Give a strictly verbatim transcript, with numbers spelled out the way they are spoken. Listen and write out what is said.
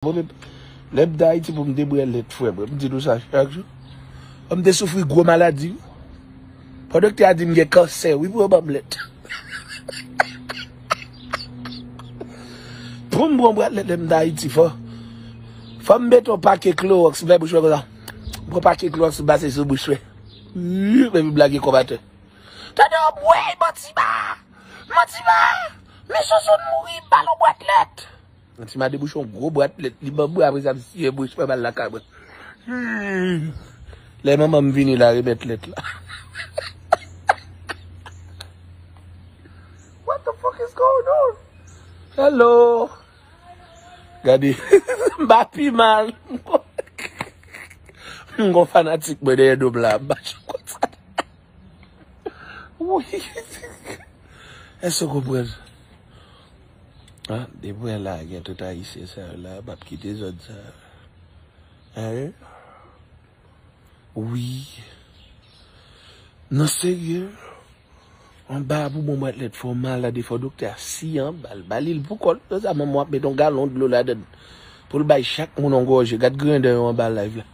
Lè m t Ayiti pou m te bwè lèt, frè mwen, m di nou sa chak jou. M te soufri gwo maladi wi. Pandan doktè a di m gen kansè wi pou yo ban m lèt. Pou m pran bwat lèt lè m t Ayiti fò. Fò m mete yon pake klowòks m fè bouch mwen konsa. M pran pake klowòks m pase sou bouch mwen. Epi m lage kòm atè. Tande w bwè manti ba. Manti ba. Men soso n mouri ba l yon bwat lèt. Manti ba debouche yon gwo bwat lèt li ban m bwè apre sa m siye bouch mwen m al lakay mwen. Lè manman m vini la remèt lèt la. What the fuck is going on? Hello. Gade. M pa pi mal. M gon fanatik mwen dèyè do m la. M pa janm konn sa. Wi. Èske w konprann? Ah, depi wè la gen tout ayisyen sa yo la, m ap kite zòn sa yo. Hein? Wi. Non serye. Anba pou bon bwat lèt fò malad e fò doktè a siye anba l ba li l pou kò l. Sa manman w ap met yon galon dlo ladann pou l bay chak moun yon gòje. Gad grandè yo anba live la.